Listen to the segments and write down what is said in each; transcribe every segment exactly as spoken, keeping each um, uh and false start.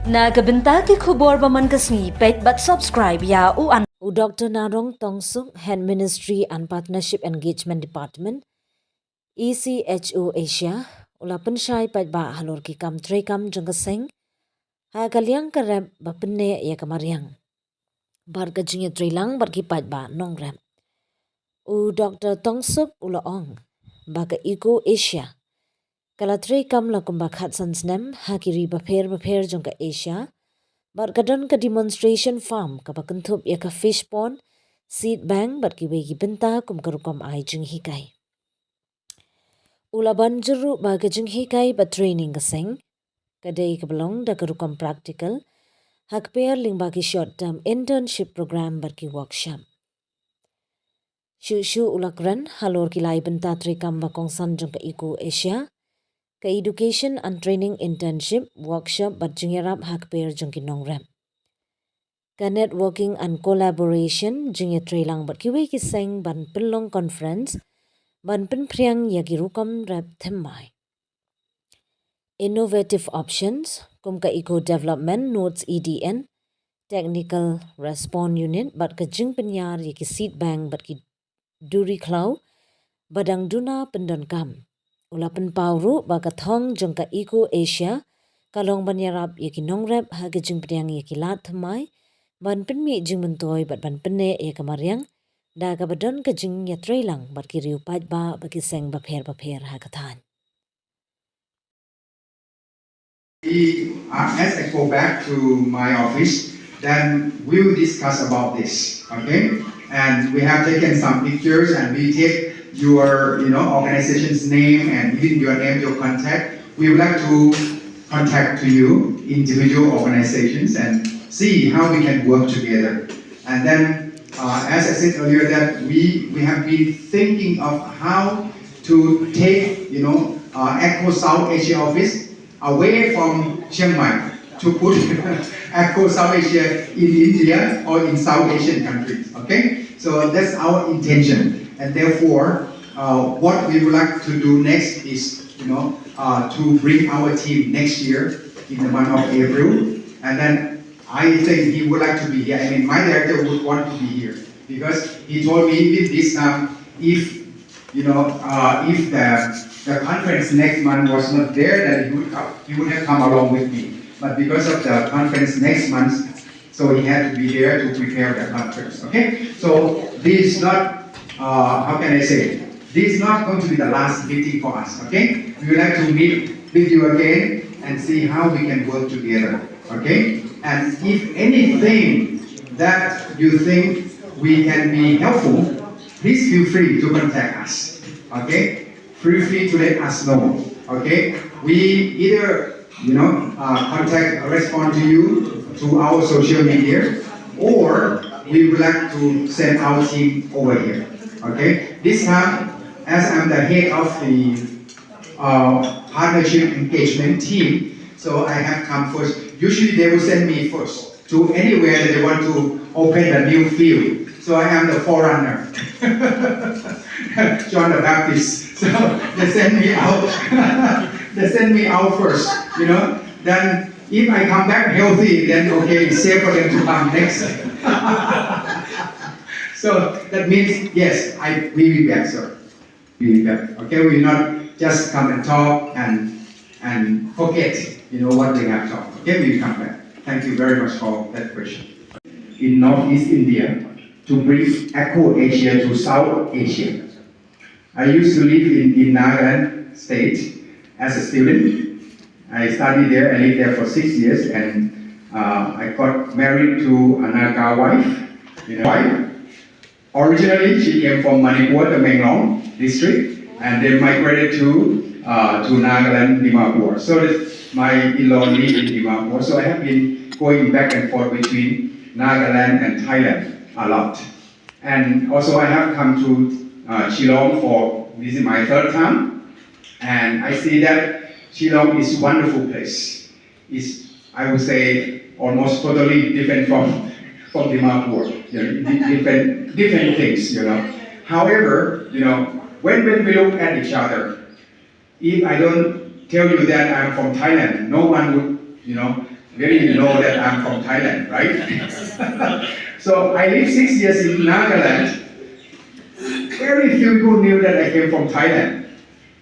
Na ka bynta ki khubor ba man ka sngi, peit bad subscribe ïa u an. U Doctor Narong Tongsuk, Head Ministry and Partnership Engagement Department, E C H O Asia, u la pynshai paidbah halor ki kam treikam jong ka seng ha ka liang ka rep ba pynneh ïa ka mariang bad ka jingïatreilang bad ki paidbah nongrep. U Doctor Tongsuk u la ong ba ka Eco Asia ka la treikam la kumba khatsan snem ha ki ri bapher bapher jong ka Asia, bad ka don ka demonstration farm kaba kynthup ïa ka fish pond, seed bank bad kiwei ki bynta kum ka rukom ai jinghikai. U la ban jur ruh ba ka jinghikai bad training ka seng ka dei kaba long da ka rukom practical, ha kper lyngba ki short term internship program bad ki workshop. Shuh shuh u la kren halor ki lai bynta treikam ba kongsan jong ka Eco Asia, ka education and training internship, workshop bad jingïarap ha kper jong ki nongrep, ka networking and collaboration, jingïatreilang bad kiwei ki seng ban pynlong conference ban pynphriang ïa ki rukom rep thymmai. Innovative options kum ka Eco Development Nodes, E D N, Technical Response Unit bad ka jingpynïar ïa ki seed bank bad ki duri khlaw ba dang duna pyndonkam. U la pynpaw ruh ba ka thong jong ka Eco Asia ka long ban ïarap ïa ki nongrep ha ka jingpdiang ïa ki lad thymmai ban pynmih jingmyntoi bad ban pynneh ïa ka mariang da kaba don ka jingïatreilang bad ki riew paidbah bad ki seng bapher bapher ha ka thaiñ. We, uh, as I go back to my office, then we will discuss about this, okay? And we have taken some pictures, and we take your, you know, organization's name and even your name, your contact. We would like to contact to you, individual organizations, and see how we can work together. And then, uh, as I said earlier, that we, we have been thinking of how to take, you know, uh, Eco South Asia office away from Chiang Mai to put Eco South Asia in India or in South Asian countries. Okay, so that's our intention, and therefore, uh, what we would like to do next is, you know, uh, to bring our team next year in the month of April, and then I think he would like to be here. I mean, my director would want to be here because he told me even this time, if you know, uh, if the the conference next month was not there, then he would come, he would have come along with me. But because of the conference next month, so he had to be there to prepare the conference. Okay, so this is not, uh, how can I say? This is not going to be the last meeting for us. Okay, we would like to meet with you again and see how we can work together. Okay, and if anything that you think we can be helpful, please feel free to contact us. Okay? Feel free to let us know. Okay? We either, you know, uh, contact, respond to you through our social media, or we would like to send our team over here. Okay? This time, as I'm the head of the uh, partnership engagement team, so I have come first. Usually they will send me first to anywhere that they want to open a new field. So I am the forerunner. John the Baptist. So they send me out. They send me out first, you know. Then if I come back healthy, then okay, it's safe for them to come next. So that means, yes, I will be back, sir. We will come back. Okay, we will not just come and talk and and forget, you know, what we have talked. Okay, we will come back. Thank you very much for that question. In Northeast India, to bring Eco Asia to South Asia. I used to live in, in Nagaland State as a student. I studied there, I lived there for six years, and uh, I got married to a Naga wife. You know, wife. Originally, she came from Manipur, the Tamenglong district, and then migrated to uh, to Nagaland, Dimapur. So that my in-law live in Dimapur. So I have been going back and forth between Nagaland and Thailand a lot. And also, I have come to uh, Shillong for this is my third time, and I see that Shillong is a wonderful place. Is, I would say, almost totally different from from Dimapur. You know, di- different different things. You know. However, you know, when when we look at each other, if I don't tell you that I'm from Thailand, no one would You know, really know that I'm from Thailand, right? So I lived six years in Nagaland. Very few people knew that I came from Thailand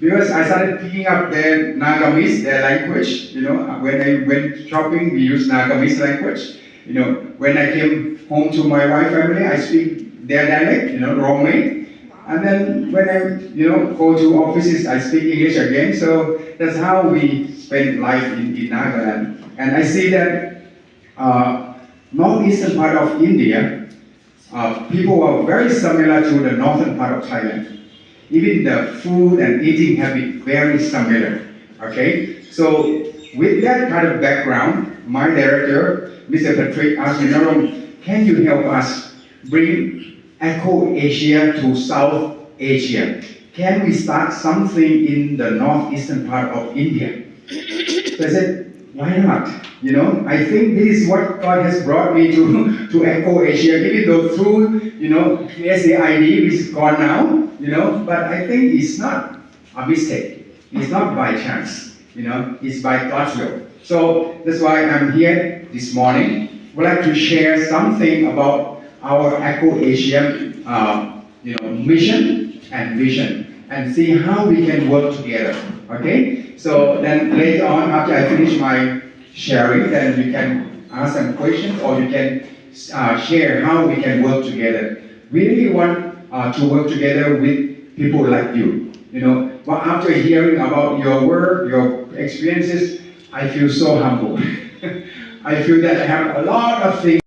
because I started picking up their Nagamese, their language. You know, when I went shopping, we use Nagamese language. You know, when I came home to my wife family, I speak their dialect, you know, Rongmei. And then when I, you know, go to offices, I speak English again. So that's how we spend life in, in Nagaland. And I see that uh, northeastern part of India, uh, people are very similar to the northern part of Thailand. Even the food and eating habit very similar. Okay, so with that kind of background, my director, Mister Patrick, asked me, "Narom, can you help us bring Echo Asia to South Asia? Can we start something in the northeastern part of India?" So I said, "Why not?" You know, I think this is what God has brought me to, to Echo Asia, even though through, you know, S A I D, which is gone now, you know, but I think it's not a mistake. It's not by chance, you know, it's by God's will. So that's why I'm here this morning. Would like to share something about our Echo Asia, uh, you know, mission and vision, and see how we can work together. Okay? So then later on, after I finish my sharing, then you can ask some questions, or you can uh, share how we can work together. We really want uh, to work together with people like you. You know, but after hearing about your work, your experiences, I feel so humble. I feel that I have a lot of things